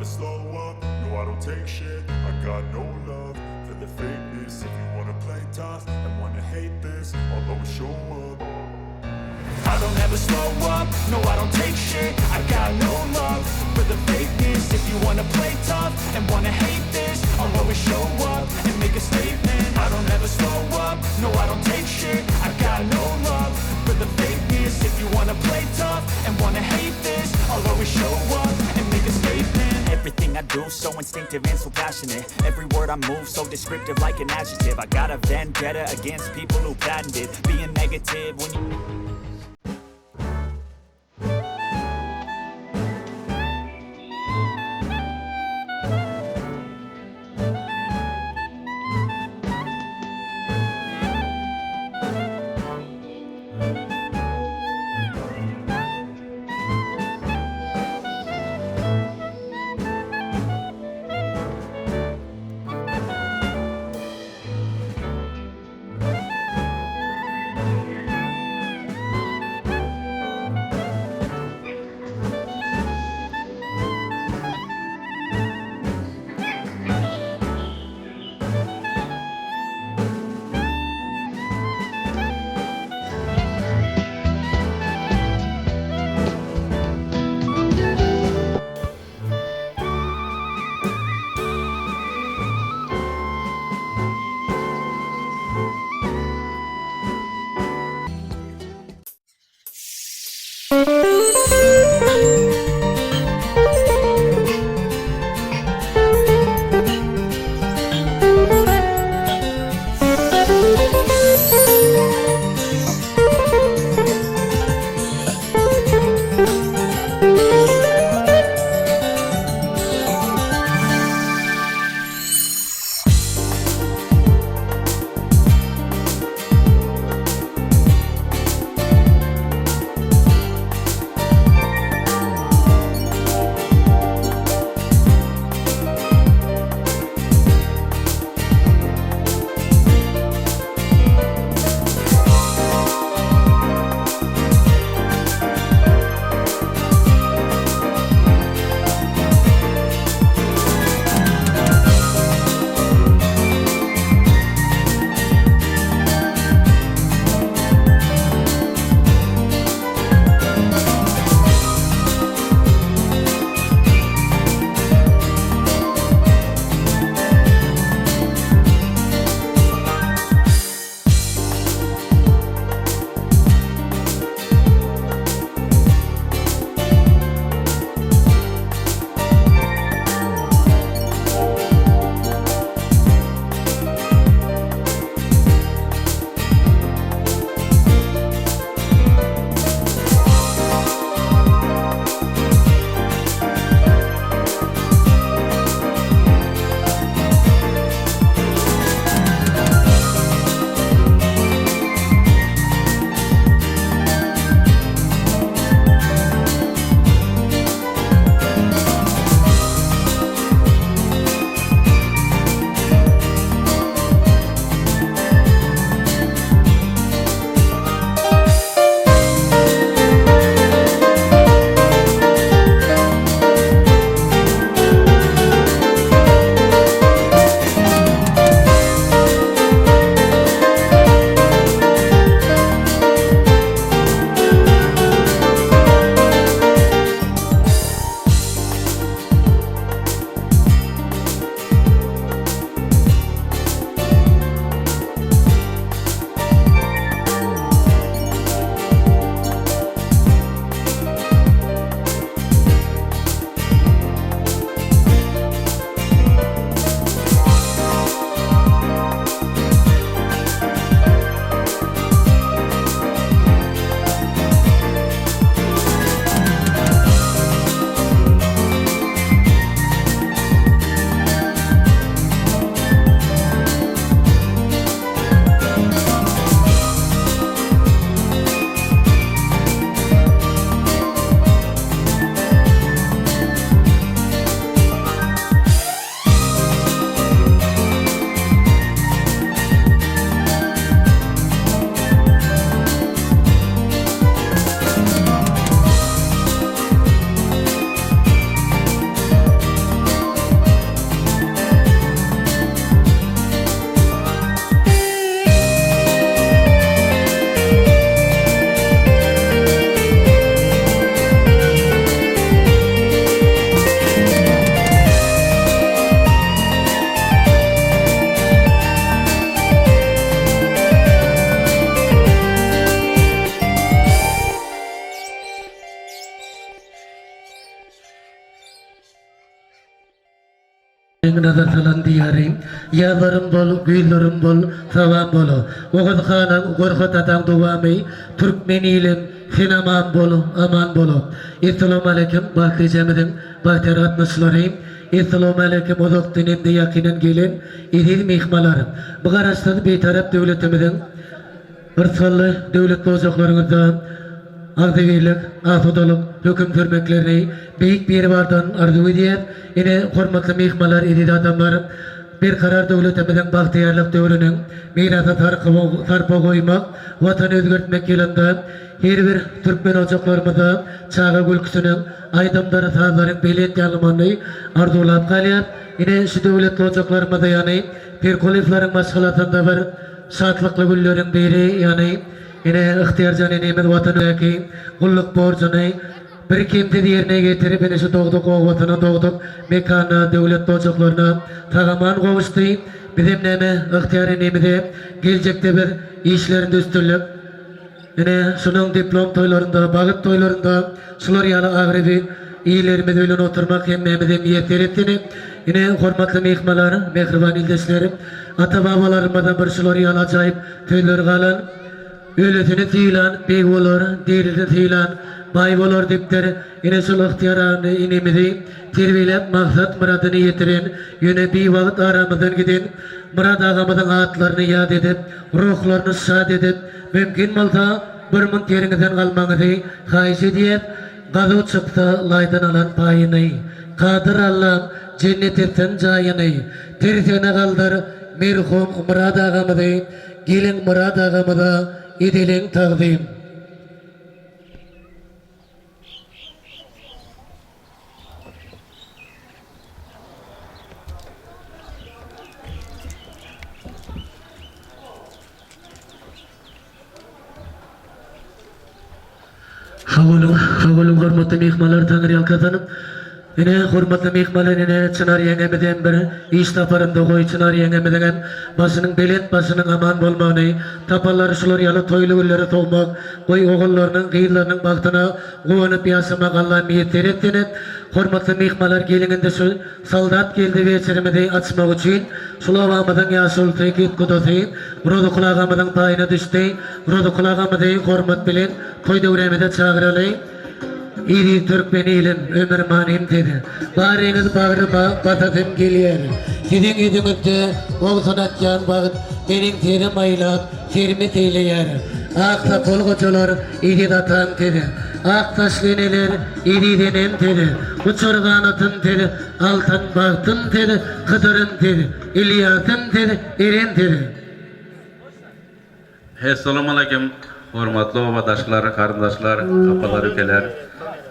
slow up, no I don't take shit. I got no love for the fakeness. If you wanna play tough and wanna hate this, I'll always show up. I don't ever slow up, no I don't take shit. I got no love for the fakeness. If you wanna play tough and wanna hate this, I'll always show up and make a statement. I don't ever slow up, no I don't take shit. I got no love for the fakeness. If you wanna play tough and wanna hate this, I'll always show up and make a statement. Everything I do, so instinctive and so passionate. Every word I move, so descriptive like an adjective. I got a vendetta against people who patented being negative when you Nazar salan diýarym, Ýazlarym bol, güýzlerim bol, sabam bol. Oguz hanyň, Gorkut ataň dowamy, Türkmen ilim, sen aman bol, aman bol. Essalawmaleýkim, bagtly ejemiziň bagtyýar gatnaşyjylary! Essalawmaleýkim, uzakdan hem-de ýakyndan gelen eziz myhmanlar! Bu Garaşsyz, Bitarap döwletimiziň Rysgally döwletli ojaklaryňyzda agzybirlik, asudalyk höküm sürmeklerini Beýik Biribardan arzuw edýäs. Ine, hormatly myhmanlar, eziz adamlar, Berkarar döwletimiziň bagtyýarlyk döwrüniň mirasa sarpa goýmak, Watany özgertmek ýylynda her bir türkmen ojaklarymyzda çaga gülküsiniň, aýdymdyr sazlaryň belent ýaňlamagyny arzuwlap galýas. Ine, şu döwletli ojaklarymyzda, ýagny Pirkulyýewleriň maşgalasynda bir Şatlykly günleriň biri, ýagny ene Ygtyýarjan enemiz Watandaky gulluk borjuny birkemsiz ýerine ýetirip, ene şu dogduk obasyna, dogduk mekanyna, döwletli ojaklaryna sag-aman gowuşdy. Bizem näme, Ygtyýar enemize geljekde bir işlerinde üstünlik, Ine, şunuň diplom toýlarynda, bagyt toýlarynda şular ýaly agryby illerimiz bilen oturmak hemmämize miýesser etsin. Ine, hormatly myhmanlar, mähriban ildeşler, ata-babalarymyzdan bir şular ýaly ajaýyp sözler galan, Ölüsini sylan beg bolar, dirisini sylan baý bolar diýipdir. Ine, şol ygtyýar agny inimizi terbiýeläp maksat-myradyna ýetiren, ýöne biwagt aramyzdan giden Myrat agamyzyň atlaryny ýat edip, ruhlaryny şat edip, mümkin bolsa, bir munt ýeriňizden galmagyňyzy haýyş edýäs. Gazuw çyksa, laýdan alan paýyny, Kadyr Allam, jennet etsin jaýyny. Tirsegine galdyr, merhum Myrat agamyzy, Geliň Myrat agamyza edeliň tagzym. Sag boluň, sag boluň hormatly myhmanlar Taňryýalkasyn. Ine, hormatly myhmanlar, ine, Çynar ýeňňemizem bir iş saparynda goý, Çynar ýeňňemiziňem başynyň belent, başynyň aman bolmagyny, tapanlary şular ýaly toýly günlere sowmak, goý, ogullarynyň, gyzlarynyň bagtyna Guwanyp ýaşamak Alla miýesser etsin. Hormatly myhmanlar geliň indi şu Soldat geldi weçerimizi açmak üçin şul obamyzyň ýaşulusy ketgudasy Rozykul agamyzyň paýyna düşdi. Rozykul agamyzy hormat bilen toý döwrämize çagyraly. Eziz türkmen ilim ömür manym siz. Baryňyz bagryma basasym gelýär. Siziň ýüzüňizde owsun atýan bagt meniň serim aýlap serimi seýleýär. Ak sakgal gojalar Eziz atam siz, ak saçly eneler, eziz enem siz, uçar ganatym siz, altyn bagtym siz, Hydyrym siz, Ylýasym siz, Eren siz. Essalawmaleýkim hormatly obadaşlar, garyndaşlar, apalar, ükeler.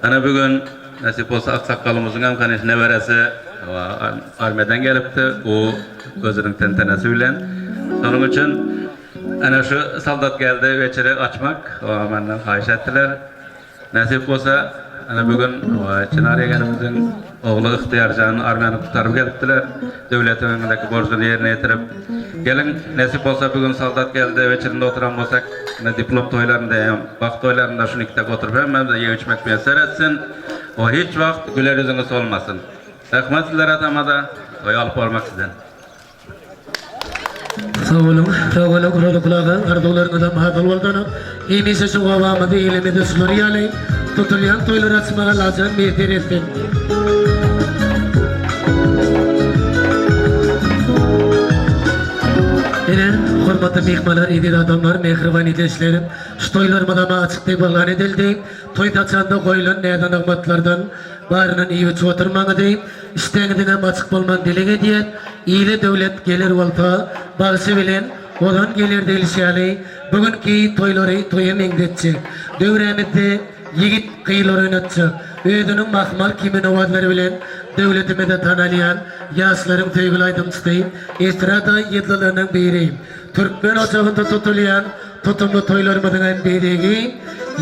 Ana bu gün nesip bolsa aksakgalymyzyň hem kanyş neberesi armiýadan gelipdi. Bu özüniň tentenesi bilen. Şonuň üçin Ana şu soldat geldi weçeri açmak menden haýyş etdiler. Nesip bolsa ana bu gün Çynar ýegenimiziň ogly Ygtyýarjan armiýany gutaryp gelipdiler. Döwletiň öňündäki borjuny ýerine ýetirip. Geliň nesip bolsa bu gün soldat geldi weçerinde oturan bolsak ine diplom toýlarynda hem bagt toýlarynda şuny ikidek oturyp hemmämize ýep içmek miýesser etsin. O hiç wagt güler ýüzüňiz solmasyn. Rahmat sizlere tamada toý alyp barmak sizden. Sag boluň, sag boluň Rozykul aga, arzuwlaryňyzam hasyl bolsun. Hemişe şu obamyzy, ilimizi şular ýaly tutulýan toýlary açmaga Allajan miýesser etsin. Ine, hormatly myhmanlar, eziz adamlar, mähriban ildeşler, şu toýlarymyzam açyk diýip yglan edildi. Toý saçagynda goýlan näze-nygmatlardan baryndan iýip-içip oturmaňyzy, işdäňiziňem açyk bolmagyny dileg edýän. Ile döwlet geler bolsa, bagşy bilen ozan geler diýlişi ýaly, bu günki toýlary toýa meňzetjek, döwrämizde ýigit gyzlary oýnatjak, özüniň mahmal kimin owazlary bilen döwletimizde tanalýan ýaşlaryň söýgüli aýdymçysy, estrada ýyldyzlarynyň biri, türkmen ojagynda tutulýan Tutumly toýlarymyzyň hem bezegi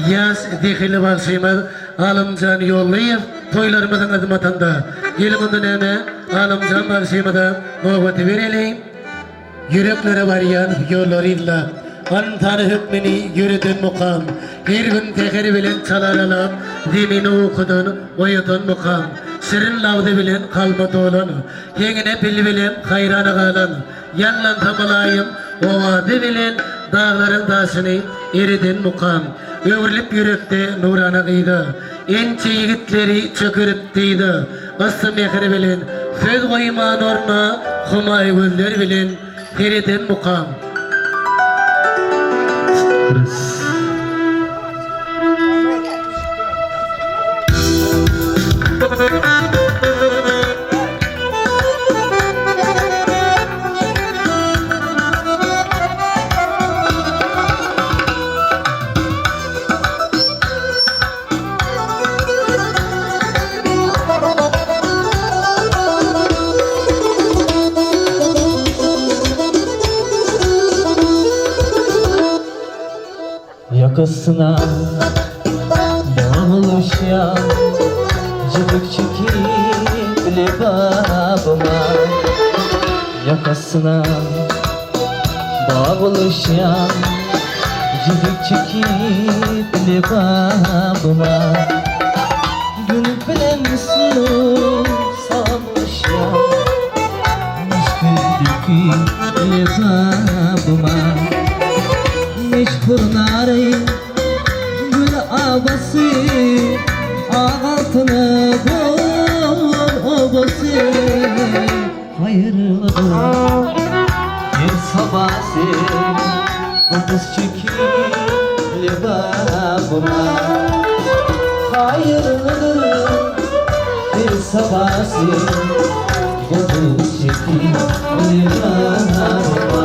ýaş zehinli bagşymyz Alymjan Ýollyýew toýlarymyzyň hyzmatynda. Geliň onda näme Alymjan bagşymyza nobaty bereliň. Ýüreklere barýan ýollary yzlap, Ynsany hökmüni ýöreden mukam, Her gün säher bilen çalaralap, Zemini ukudan oýadan mukam. Şirin labzy bilen kalba dolan, Heňine bilbilem haýrana galan, Ýaňlansa mylaýym owazy bilen Daglaryň daşyny eriden mukam. Öwrülip ýürekde nurana gyza, Ençe ýigitleri çökerip dyza, Yssy mähir bilen söz goýman orna Humaý gözler bilen sereden mukam. Ýakasyna Doguluşýan Jübük çekip lebabyma Ýakasyna Doguluşýan Jübük çekip lebabyma Gün bilen susamyşýan Müşküldeki lebabyma Meşhur nary Gül abasy Ak altyny bol obasy Haýyrlydyr her sabasy Gyz çekip lebabyma Haýyrlydyr her sabasy Gyz çekip lebabyma.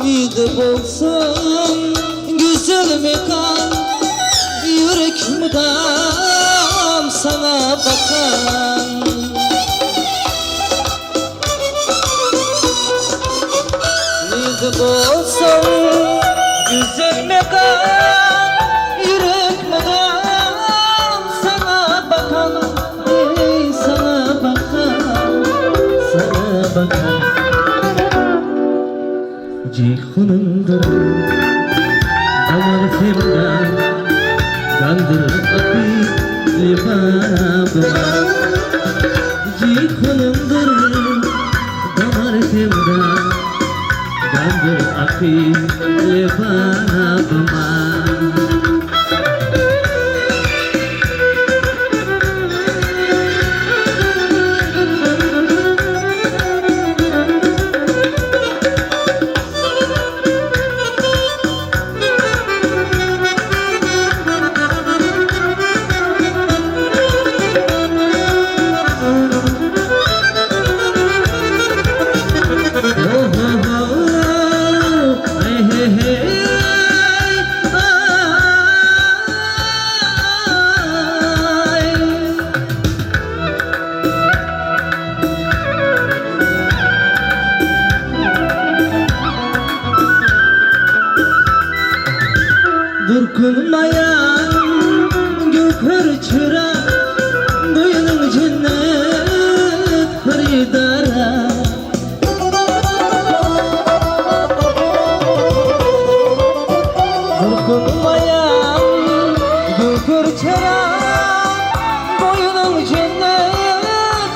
Nide bolsun güzel mekan Yürek mudam sana bakan Nide bolsun güzel mekan Yürek mudam sana bakan Ey sana bakan Sana bakan Jeýhunyndyr damar hemra Gandyr aky lebabyma Jeýhunyndyr damar hemra Gandyr aky lebabyma. Durkulmaýan göwher çyra Boýnuň jennet hyrydara. Durkulmaýan göwher çyra Boýnuň jennet.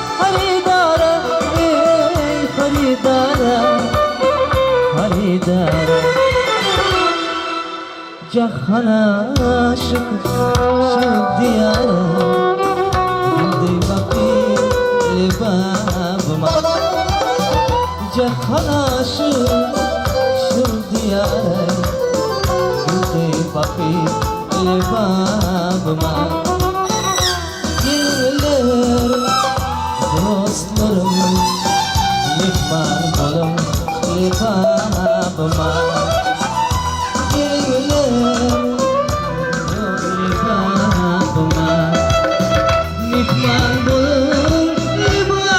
Jahana aşyk şu diýara Güldi baky lebabyma Jahana aşyk şu diýara Güldi baky lebabyma Gelinler dostlarym Myhman boluň lebabyma Gelinler lebabyma Myhman boluň lebabyma.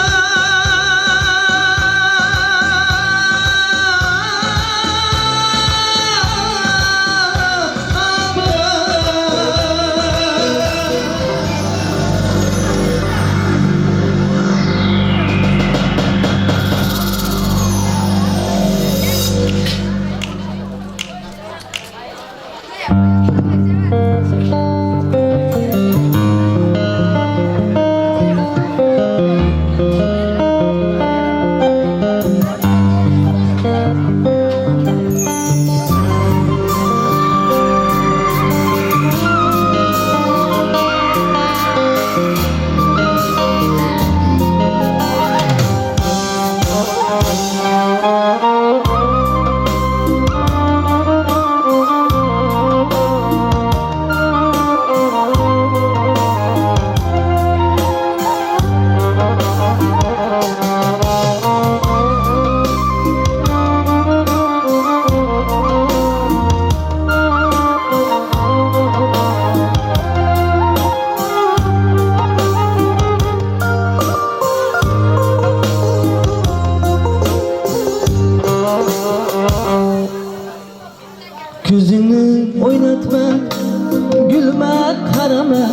Gözüňi oýnatma, gülme, garama.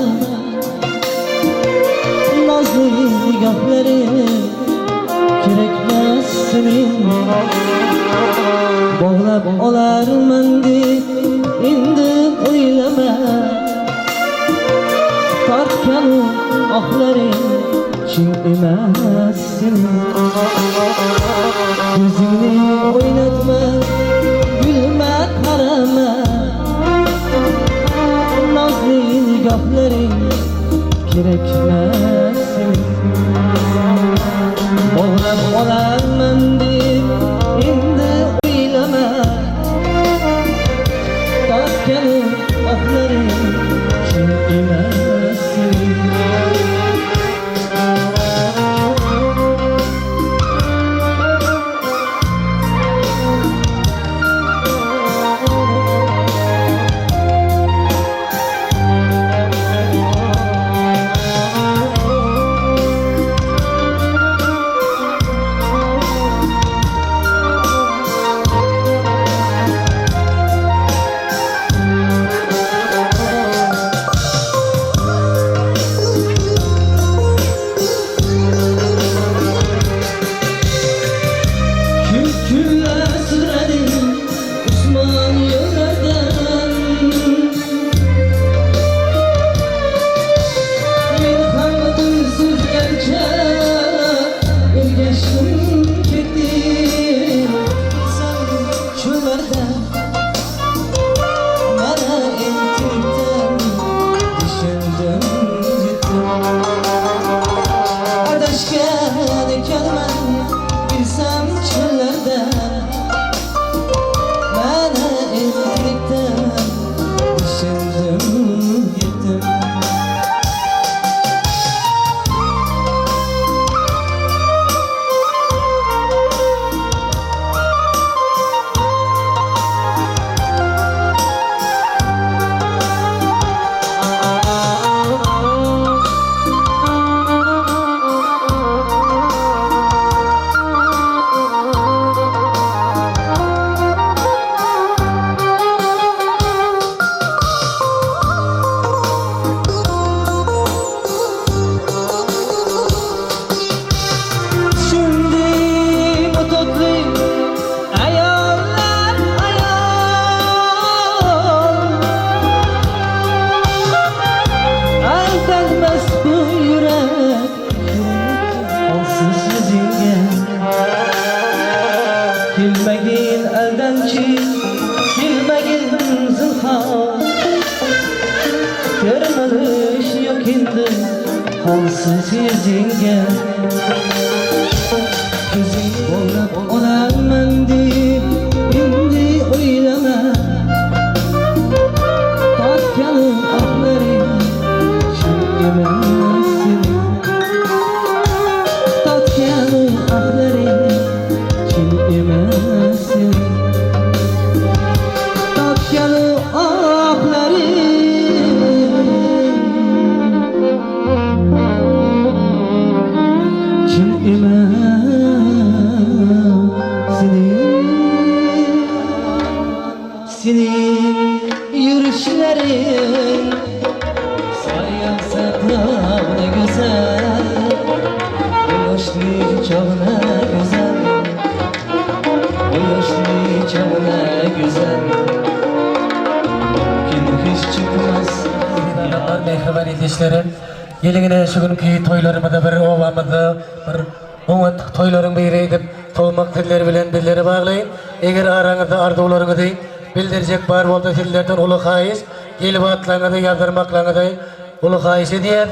Nazly nigahlary kerekmez seniň. Boglap olarman diýip indi oýlama. Tartgan ohlaring chin emas sening. Gözüňi oýnatma, gülme, garama. Nazly nigahlaring kerekmez sening. Boglap olarman diýip indi oýlama. Tartgan ohlaring chin emas sening. Holsiz yuzingga Ko'zing bog'lab olaman deb Endi o'ylama Totgani ohlaring Chin emas sening Totgani ohlaring Chin emas sening Totgani ohlaring Chin emas sening Sening yurishlaring Soyam saqlab go'zal Yoshlik chog'na go'zal Yoshlik chog'na go'zal Mumkin hech chiqmas Adamlar mähriban ildeşlerim. Geligine şu günki toýlarymyzda bir obamyzda bir oňat toýlaryň biri edip towmak sizler bilen bizleri baglaýyn. Eger araňyzda arzuwlaryňyzy bildirjek bar bolsa sizlerden uly haýyş, gelip atlaryňyzy ýazdyrmaklaryňyzy uly haýyş edýäs.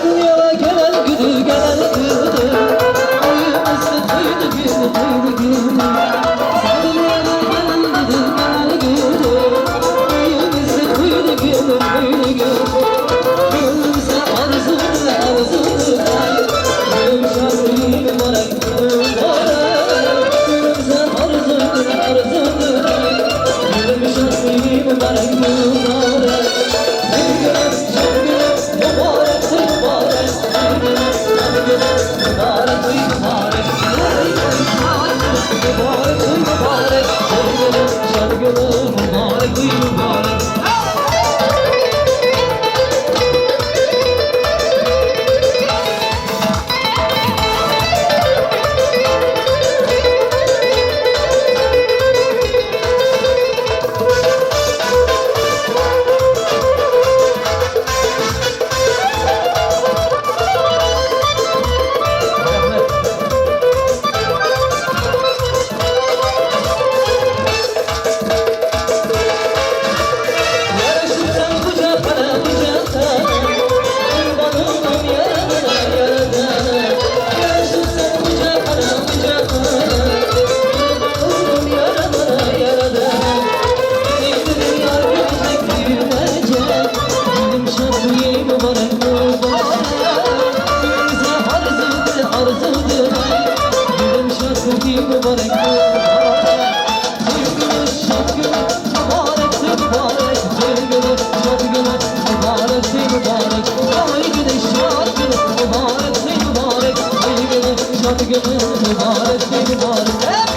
Dünyaya gelen güdü gelen güdü Uyumuzda duydu gülü duydu gülü Sen dünyaya gelen güdü gelen güdü Uyumuzda duydu gülü duydu gülü Gülümse arzunu arzunu Gülüm şarkı mübarek mübarek Gülümse arzunu arzunu Gülüm şarkı mübarek mübarek Gülüm şarkı mübarek mübarek Mübarek mübarek Mübarek mübarek Şarkı mübarek mübarek Yarışırsan kucaklara kucaklara Kurban oldum yaradana yaradana Yarışırsan kucaklara kucaklara Kurban oldum yaradana yaradana Sevdirim yar görecek büyümece Gülüm şarkıyı mübarek mübarek Gülümse arzudur arzudur Gülüm şarkıyı mübarek mübarek Sevgili şarkı mübarek mübarek Sevgili şarkı mübarek mübarek Sevgili şarkı mübarek mübarek Sevgili şarkı mübarek mübarek Hep!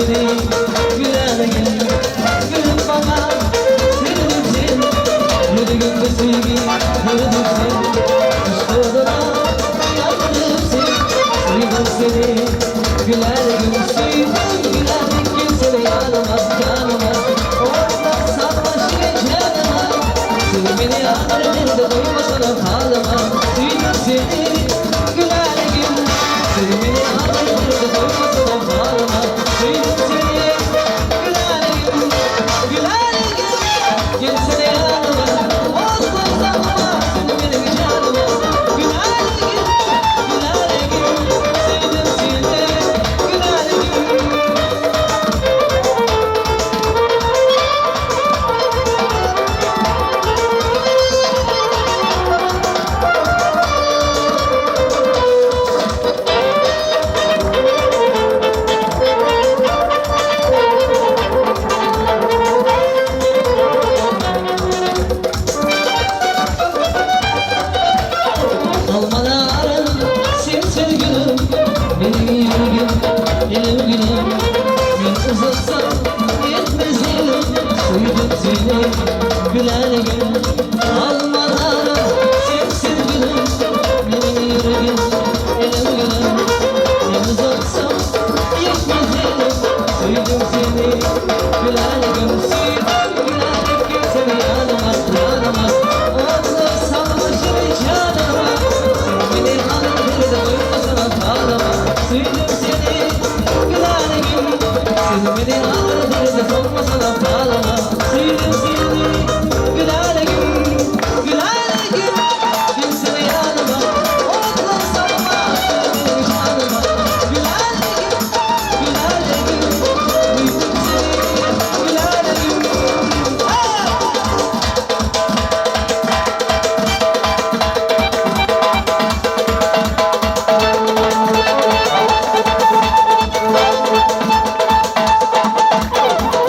seni güläle gel Gülüm maňa seredip sen Ýüregimde söýgi döredip sen Yşk oduna ýandyryp sen Söýdüm seni güläle gül Söýdüm güläle gelsene ýanyma ýanyma Otla salma şirin janyma Sen meni agyr derde goýmasana halyma Söýdüm seni güläle gül Sen meni agyr derde goýmasana halyma Söýdüm seni güläle gül Güläle gül Gelsene ýanyma Otla salma sen meniň janyma Güläle gül Güläle gül Söýdüm seni güläle gül. Almalarım sensin gülüm Benim yüreğim elim gülüm Men uzatsam yetmez elim Söydüm seni güler gül Almalarım sensin gülüm Benim yüreğim elim gülüm Men uzatsam yetmez elim Söydüm seni güler gül Söydüm güler gül Seni yanıma yanıma Otla salmışım canıma Sen beni alır doymasana ağlama Söydüm seni güler gül Sen beni alır doymasana ağlama Söydüm seni güler gül Güler gül Gelsene yanıma Otla salma benim canıma Güler gül Güler gül Duydum seni güler gül Hey!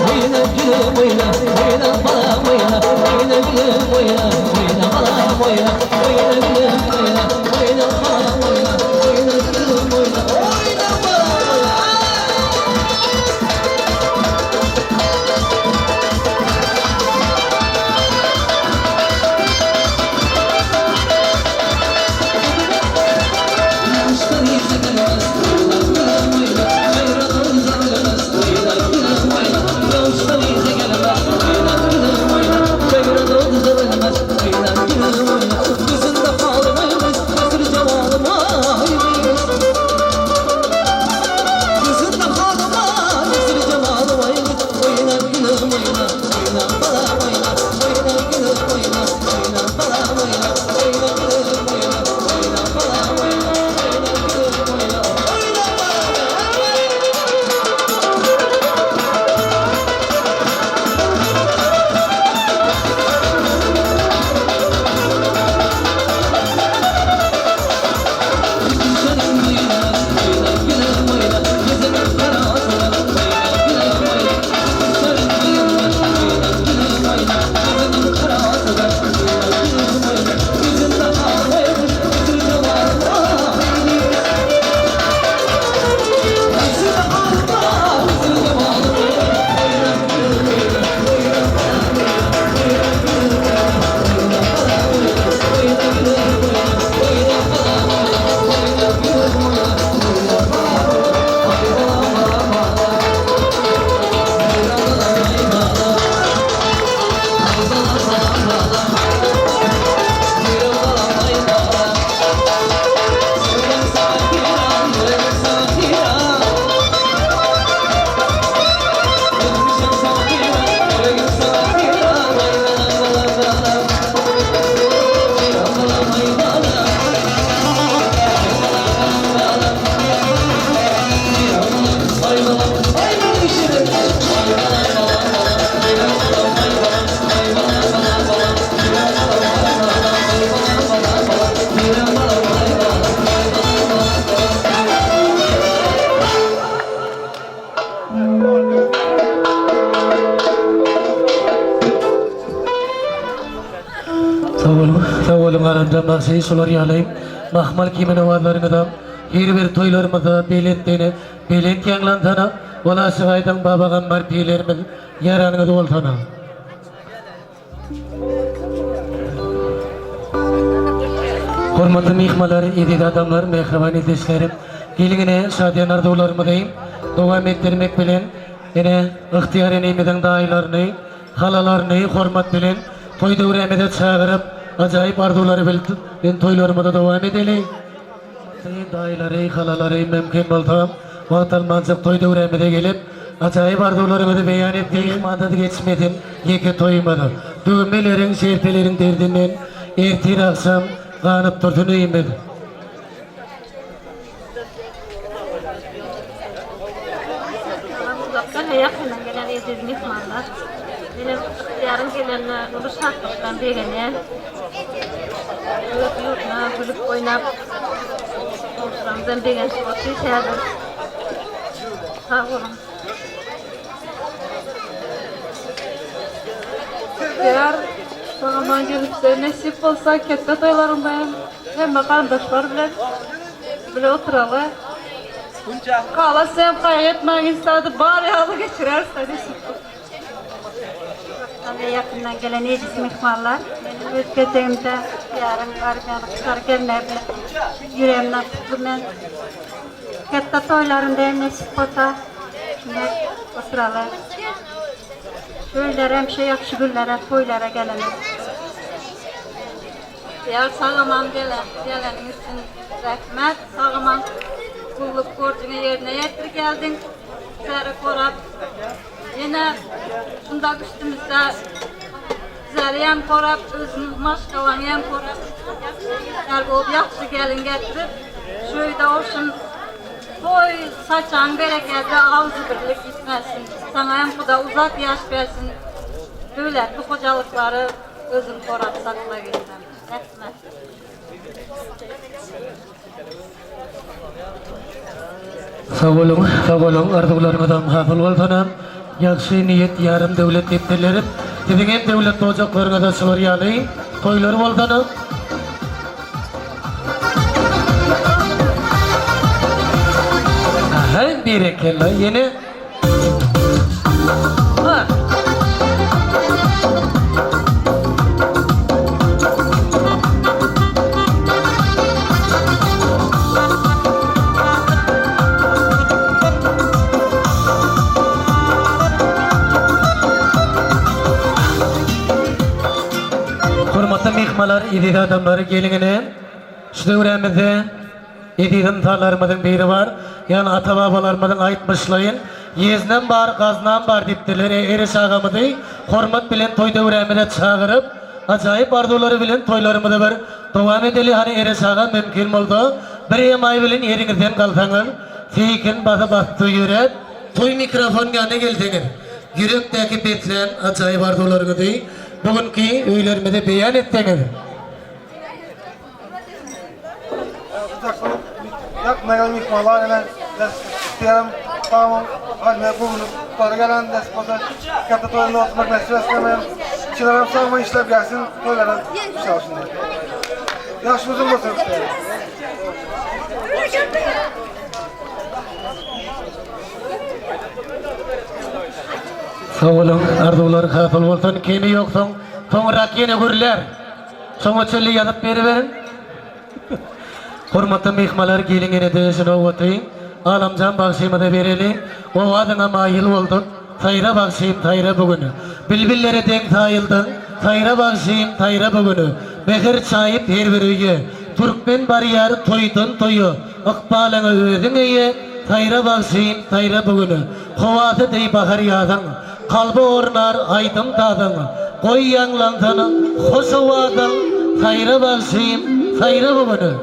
Oyna gülüm oyna, oyna balam oyna, oyna gülüm oyna, oyna balam oyna, oyna gülüm oyna, oyna balam oyna, oyna gülüm oyna, oyna balam oyna. Sag boluň, sag boluň Aramjan bagşy, şular ýaly mahmal kimin owazlaryňyzam her bir toýlarymyzda belentden belent ýaňlansana. Ol aşyk aýdyň Babagambar piýlerimiz ýaranyňyz bolsana. Hormatly myhmanlar, eziz adamlar, mähriban ildeşlerim! Geliň ine şadyýan arzuwlarymyzy dowam etdirmek bilen ene Ygtyýar enemiziň daýylaryny, halalaryny hormat bilen toý döwrämize çagyryp, ajaýyp arzuwlary bilen toýlarymyzy dowam edeli. Daýylary, halalary mümkin bolsa wagt almanjyk toý döwrämize gelip, ajaýyp arzuwlaryňyzy beýan etseňiz. Myhmansyz geçmesin ýeke toýumyz. Düwmeleriň, şerpeleriň derdinden ertir agşam ganyp dursun öýümiz. Uzakdan we ýakyndan gelen eziz myhmanlar! Menem Ygtyýaryň gelenine uly şatlyk bilen begenýän. Öz ýurduna gülüp oýnap goňşularymyzam begenişip otyr häzir. Sag boluň. Ygtyýar sag-aman gelipdir. Nesip bolsa ketde toýlaryňda hem hemme garyndaşlar bilen bile oturaly. Halas hem gaýgy etmäň hiç zady bar ýaly geçireris nesip bolsa. Uzakdan we ýakyndan gelen eziz myhmanlar, meniň öz gezegimde Ygtyýaryň armiýany gutaryp gelmegi bilen ýüregimden gutly men. Ketde toýlarynda hem nesip bolsa şunday oturaly. Öýlerem şu ýagşy günlere toýlara gelene. Ygtyýar sag-aman geleniň üçin rehmet. Sag-aman gulluk borjuňy ýerine ýetir geldiň. Bizleri gorap ýene şundak üstümizde bizleri hem gorap özüniň maşgalaňy hem gorap ýagşy ýigitler bolup ýagşy gelin getirip şu öýde olsun toý saçagyň berekedi agzybirlik ýitmesin saňa hem huda uzak ýaş bersin döwletli hojalyklary özüň gorap saklagyndan rehmet. Sag boluň, sag boluň, arzuwlaryňyzam hasyl bolsunam. Ýagşy niýet ýarym döwlet diýipdirler. Siziň hem döwletli ojaklaryňyzda şular ýaly toýlar bolsunam. Ahay, berekella, ýene. Hormatly myhmanlar, eziz adamlar, geliň ine, şu döwrämizde Eziz ynsanlarymyzyň biri bar. Ýagny ata-babalarymyzyň aýtmyşlaýyn, Ýeznem bar, gaznam bar diýipdirler. Ereş agamyzy hormat bilen toý döwrämize çagyryp, ajaýyp arzuwlary bilen toýlarymyzy bir dowam edeli. Hany Ereş aga mümkin bolsa bir emaý bilen ýeriňizden galsaňyz, seýkin basyp asty ýöräp, toý mikrofon ýanyna gelseňiz, ýürekdäki beslän ajaýyp arzuwlaryňyzy bu günki öýlerimize beýan etseňiz. Ýakmaýan myhmanlar bilen isteýän sag boluň. Hany bu gün bary gelen nesip bolsa käte toýunda oturmak nesip etsin hem. Çynaram sag boluň işler gelsin toýlara inşallah. Ýaşyň uzyn bolsun isteýän. Sag boluň, arzuwlar hasyl bolsun, kemi ýok soň, soňrak ýene gürlär. Soňa çenli ýazyp beriberiň. Hormatly myhmanlar geliň ene-de şu nobaty Alamjan bagşymyza bereli. Owazyňa maýyl bolduk. Saýra bagşym saýra bu gün. Bilbillere deň saýyldyň. Saýra bagşym saýra bu gün. Mähir çaýyp her bir öýe. Türkmen barýar toýdan toýa. Ykbalyňa özüň eýe. Saýra bagşym saýra bu gün. Howasy deý bahar ýazyň. Kalba ornar aýdym-sazyň, Goý ýaňlansyn hoş owazyň, Saýra bagşym, saýra bu gün.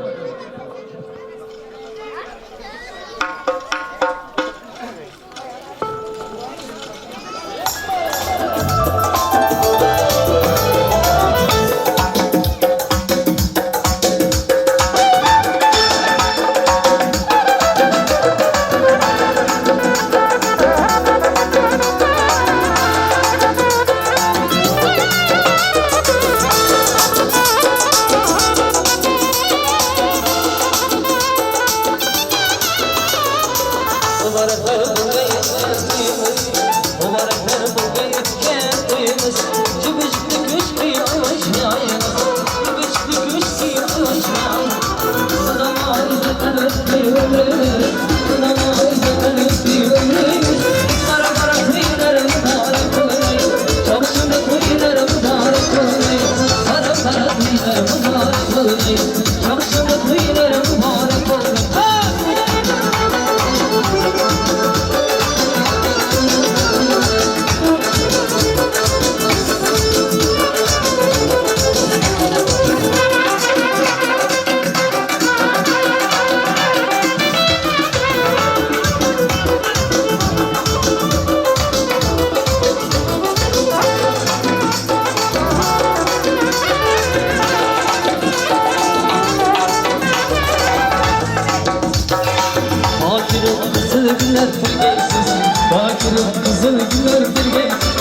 Bakirem gyzyl güller tirgeýsiz Bakirem gyzyl güller tirgeýsiz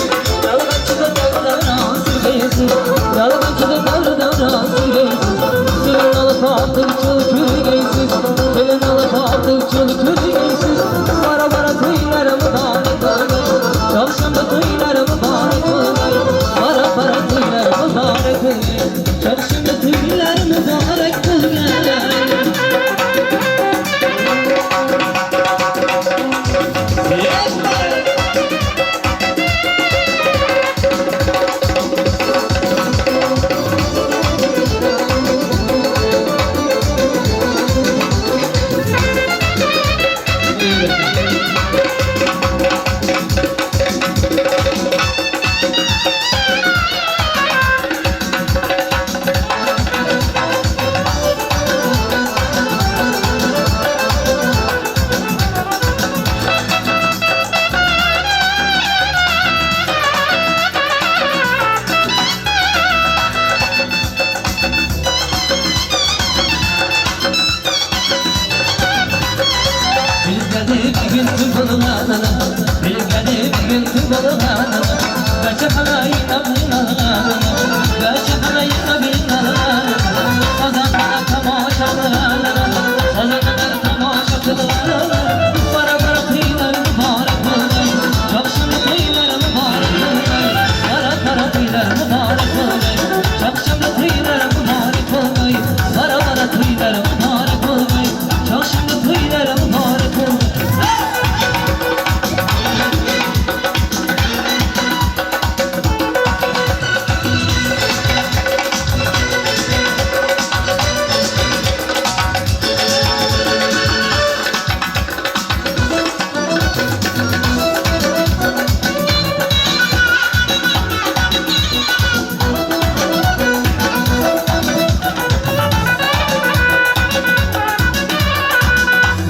Ýalgançyda daglara sürgeýsiz Ýalgançyda daglara sürgeýsiz Gelin alyp atyp çyl kürgeýsiz Gelin alyp atyp çyl kürgeýsiz Bara bara toýlar mübarek bolgaý Çarşamba toýlar mübarek bolgaý Bara bara toýlar mübarek bolgaý Çarşamba toýlar mübarek bolgaý.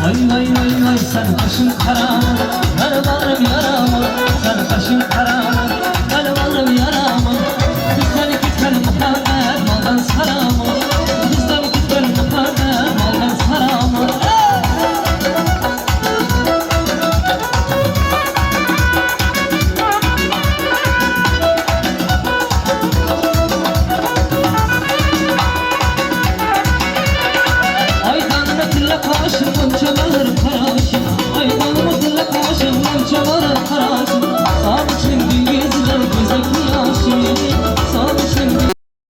Vay vay vay vay sen kaşın kara. Yar bağrım yaram. Sen kaşın kara.